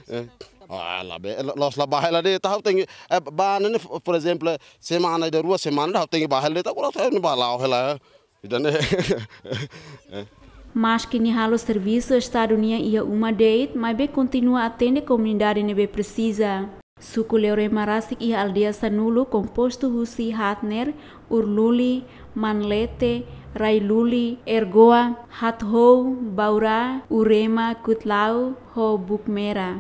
Eh. Ah, la be-, la, loos la bá hela de'it, ha'u tenke, eh, bá ne'e, por ezemplu, semana ida rua, semana ida, ha'u tenke bá hela de'it, agora ha'u tenke bá la'o hela, eh. Ida-ne'e. Maski nia halo servisu estadu nian iha uma de'it, maibé kontinua atende komunidade ne'ebé presiza. Suku Leorema rasik iha aldeia sanulu kompostu husi Hatner, Urluli, Manlete, Railuli, Ergoa, Hathou, Baurá, Urema, Kutlau, ho Bukmera.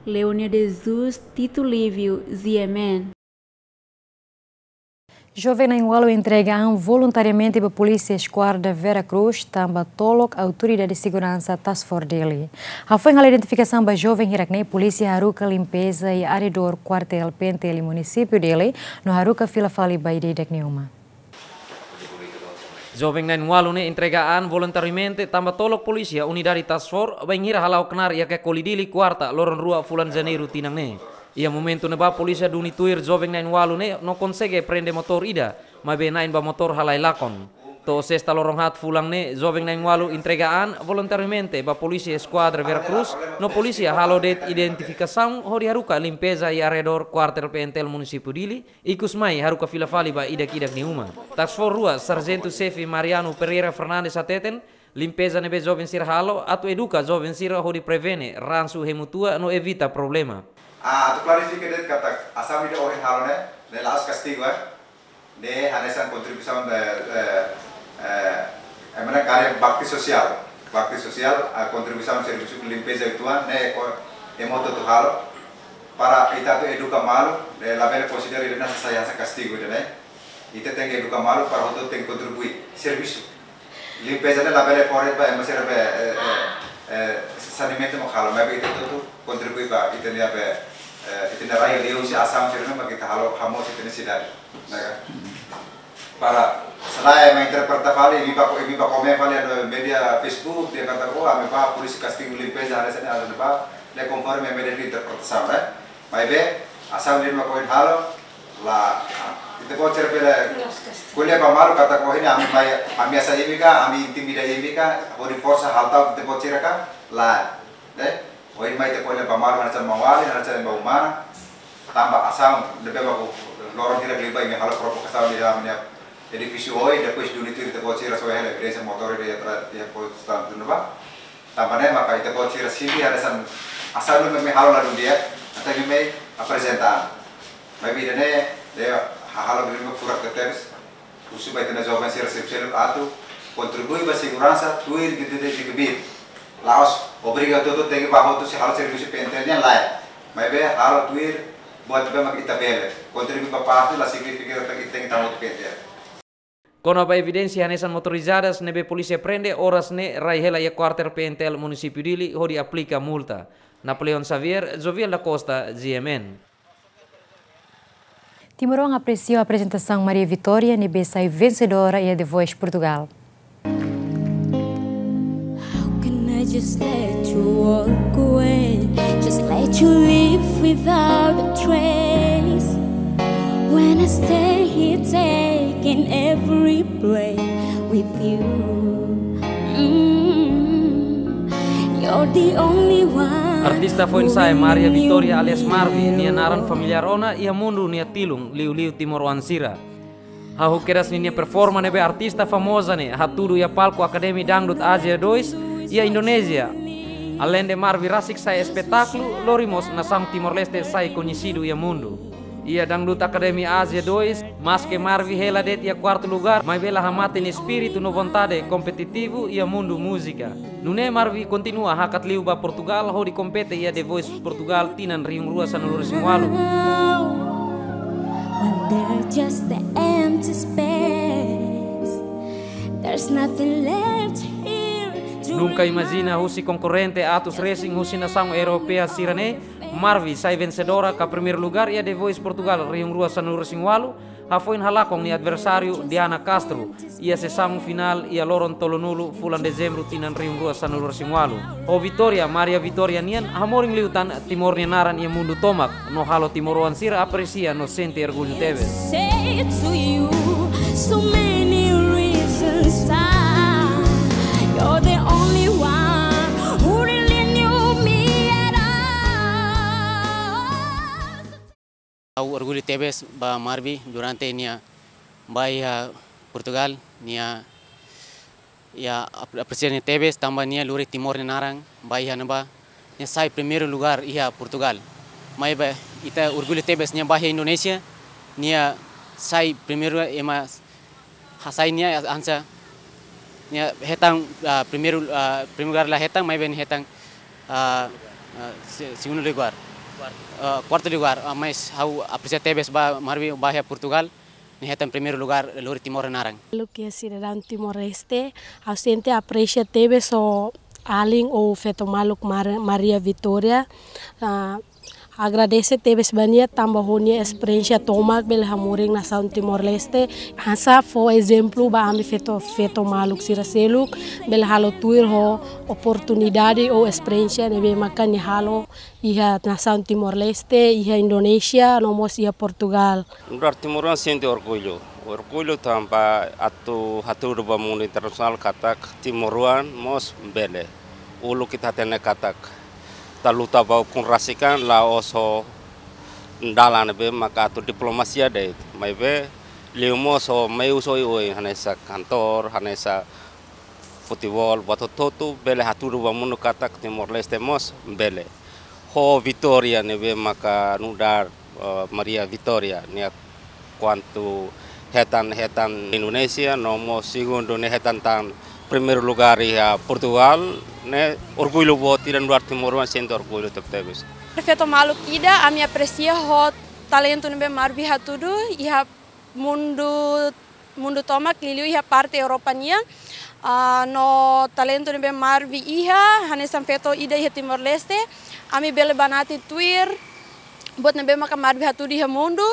Leonia de Jesus, Tito Livio, Z M N. Joven na'in-ualu entrega an voluntariamente ba Polísia Eskuadra Vera Cruz, tanba tolok autoridade seguransa Task Force Dili. Hafoin halo identifikasaun ba joven hirak-ne'e, polísia haruka limpeza iha arredór kuartél P N T L munisípiu Dili, no haruka fila fali ba ida-idak nia uma. Joven na'in-ualu ne'e entrega an voluntariamente tanba tolok polísia unidade Task Force bainhira hala'o knaar iha Kekoli Dili, kuarta, loron rua fulan Janeiru tinan ne'e. Iha momentu ne'ebá polísia duni tuir joven na'in-ualu ne'e no konsege prende motór ida, maibé na'in ba motór halai lakon. To'o sesta loron haat fulan ne'e, joven na'in-ualu entrega an voluntariamente ba Polísia Eskuadra Vera Cruz, no polísia halo de'it identifikasaun hodi haruka limpeza iha arredór kuartél P N T L munisípiu Dili, ikus mai haruka fila fali ba ida-idak nia uma. Task Force rua, Sarjentu Xefe Mariano Pereira Fernandes hateten, limpeza ne'ebé joven sira halo atu eduka joven sira hodi prevene ransu hemu tua no evita problema. Ah, atu klarifika de'it katak asaun ida ohin halo ne'e, ne'e la'ós kastigu, eh. Ne'e hanesan kontribuisaun de, eh, eh, ema-nia karya bakti sosiál. Bakti sosiál, ah, kontribuisaun servisu limpeza uitoan, ne'e ko ema hotu atu halo. Para ita atu eduka malu, ne'e labele konsidera ida-ne'e sai hanesan kastigu ida-ne'e. Ita tenke eduka malu para hotu tenke kontribui servisu. Limpeza ne'e labele fó de'it ba ema sira be, eh, eh, eh, saneamentu mak halo, maibé ita hotu kontribui ba ita-nia be, eh, ita-nia rai liuhusi asaun sira-ne'e mak ita halo hamoos ita-nia sidade. Ne'e ka? Para selae ema interpreta fali, imi ba, imi ba komen fali iha média Facebook, dehan katak, oh, ami ba polísia kastigu limpeza, hanesan ne'e, hanesan ne'e ba, ne'e konforme média interpretasaun, ne'e. Maibé, asaun ida mak ohin halo, la, ita-boot sira bele ko'alia ba malu katak ohin ami mai, ami hasai imi ka, ami intimida imi ka, hodi forsa haltau ita-boot sira ka, lae. Ne'e, ohin mai ita ko'alia ba malu, hanesan maun-alin, hanesan maun-mane, tanba asaun ne'ebé mak loron hirak liubá imi halo provokasaun iha ami-nia edifísiu oin, depois duni tuir ita-boot sira soe hela evidénsia motór ida iha tra-, iha pos tantu ne'ebá. Tanba ne'e maka ita-boot sira sente hanesan asaun ne'ebé imi halo ladún di'ak, entaun imi mai aprezenta. Maibé ida-ne'e, ida-ne'e halo ne'ebé furak tebes. Husu ba ita-nia joven sira seluk-seluk atu kontribui ba seguransa tuir identidade kbiit. La'ós obriga hotu-hotu tenke ba hotu sei halo servisu P N T L nian, lae. Maibé halo tuir buat ne'ebé mak ita bele. Kontribui ba parte la signifika katak ita tenke tama hotu P N T L. Kona-ba evidénsia hanesan motorizadas ne'ebé polísia prende oras ne'e rai hela iha kuartél P N T L munisípiu Dili hodi aplika multa. Napoleão Xavier, Jovial da Costa, G M N. Timoroan apresia aprezentasaun Maria Vitória ne'ebé sai vensedora iha The Voice Portugal. How can I just let you walk away? Just let you leave without a trace. When I stay here taking every breath with you. Mm, you're the only one. Artista foin-sa'e Maria Vitória alias Marvi, nia naran familiár ona iha mundu nia tilun, liuliu timoroan sira. Hahú kedas ninia performa ne'ebé artista famoza ne'e hatudu iha palku Akademi Dangdut Ázia dois iha Indonézia. Aleinde Marvi rasik sai espetákulu, lori mós nasaun Timor-Leste sai koñesidu iha mundu. Iha Dangdut Akademi Ázia dois, maske Marvi hela de'it iha kuartu lugar, maibé la hamate nia espíritu no vontade kompetitivu iha mundu múzika. Nune'e Marvi kontinua hakat liu ba Portugal hodi kompete iha The Voice Portugal tinan rihun rua sanulu-resin-ualu. When there's just the empty space, there's nothing left here to. Nunka imajina husi konkorrente atus resin husi nasaun europeia sira-ne'e, Marvi sai vensedora ka primeiru lugar iha The Voice Portugal rihun rua sanulu-resin-ualu, hafoin halakon nia adversáriu Diana Castro iha sesaun finál iha loron tolunulu fulan Dezembru tinan rihun rua sanulu-resin-ualu. Ho vitória Maria Vitória nian hamorin liután Timor nia naran iha mundu tomak, no halo timoroan sira apresia no sente orgullu tebes. Say to you, so many reasons why you're the only one who really knew me at all. Ha'u orgullu tebes ba Marvi durante nia bá iha Portugal, nia, nia ap-, apresia nia tebes tanba nia lori Timor nia naran bá iha ne'ebá, nia sai primeiru lugar iha Portugal. Maibé ita orgullu tebes nia bá iha Indonézia, nia sai primeiru ema hasai nia hanesan nia hetan, ah, primeiru, ah, primeiru lugar la hetan, maibé nia hetan, ah, ah, se-, segundu lugar. Ah, kuartu lugar, ah, mas ha'u apresia tebes ba Marvi bá iha Portugal, nia hetan primeiru lugar lori Timor naran. Maluk iha sidadaun Timor-Leste, ha'u sente apresia tebes ho alin ou feto maluk Mar-, Maria Vitória, ah, agradese tebes ba nia tanba ho nia esperiénsia tomak bele hamorin nasaun Timor-Leste. Hanesan fó ezemplu ba ami feto, feto maluk sira seluk bele halo tuir ho oportunidade ou esperiénsia ne'ebé maka nia halo iha nasaun Timor-Leste, iha Indonézia, no mós iha Portugal. Nu'udar timoroan sente orgullu. Orgullu tanba atu hatudu ba mundu internasionál katak timoroan mós bele. Uluk ita hatene katak ita luta ba ukun rasik an la'ós ho dalan ne'ebé maka atu diplomasia de'it. Maibé liu mós ho meius oioin hanesan kantór, hanesan futeból, buat hotu-hotu bele hatudu ba mundu katak Timor-Leste mós bele. Ho vitória ne'ebé maka nu'udar, eh, Maria Vitória nia kuandu hetan, hetan Indonézia, no mós segundu nia hetan tan primeiru lugar iha Portugal, ne'e orgullu boot ida nu'udar timoroan sente orgullu tebetebes. Feto maluk ida, ami apresia ho talentu ne'ebé Marvi hatudu iha mundu, mundu tomak liuliu iha parte Europa nian. Ah, no talentu ne'ebé Marvi iha, hanesan feto ida iha Timor-Leste, ami bele banati tuir buat ne'ebé maka Marvi hatudu iha mundu,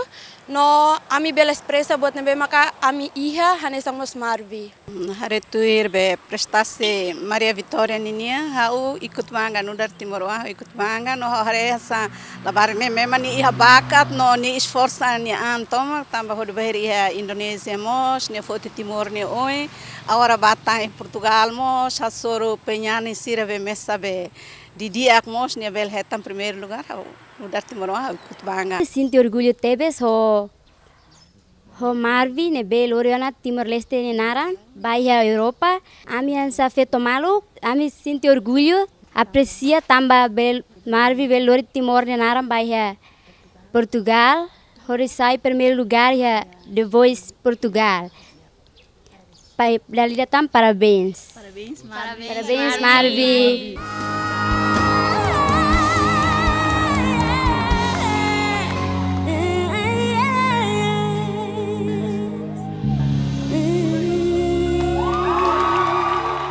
no ami bele espresa buat ne'ebé maka ami iha, hanesan mós Marvi. Haree tuir be prestasi Maria Vitória ninian, ha'u ikut bangga nu'udar timoroan, ha'u ikut bangga, no ha'u haree hanesan labarik ne'e memang nia iha bakat no nia esforsu nia an tomak tanba hodi bá iha Indonézia mós, nia foti Timor nia oin, agora bá tan iha Portugal mós, hasoru penyanyi sira be mesak be didi'ak mós, nia bele hetan primeiru lugar, ha'u nu'udar timoroan, ha'u ikut bangga. Sente orgullu tebes ho ho Marvi ne'ebé lori ona Timor-Leste nia naran bá iha Europa. Ami hanesan feto maluk, ami sente orgullu, apresia tanba bele, Marvi bele lori Timor nia naran bá iha Portugal, hodi sai primeiru lugar iha The Voice Portugal. Pai, dala ida tan parabéns. Parabéns, Marvi. Parabéns, Marvi.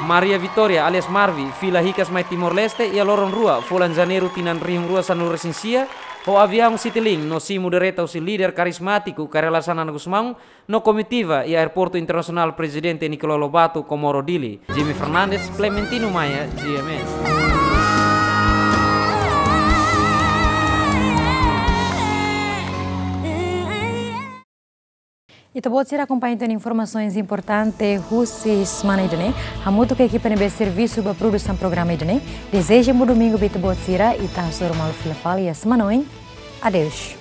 Maria Vitória alias Marvi, fila hikas mai Timor-Leste iha loron rua, fulan Janeiru tinan rihun rua sanulu-resin-sia, ho aviaun Citilink no simu direta husi líder karizmátiku Kay Rala Xanana Gusmão, no komitiva iha Aeroportu Internasionál Prezidente Nicolau Lobato, Comoro Dili. Jimmy Fernandes, Clementino Maia, G M N. Ita-boot sira akompaña tan informasaun importante husi semana ida-ne'e. Hamutuk ho ekipa ne'ebé servisu ba produsaun programa ida-ne'e, dezeja bom domingu ba ita-boot sira, ita hasoru malu fila fali iha semana oin. Adeus.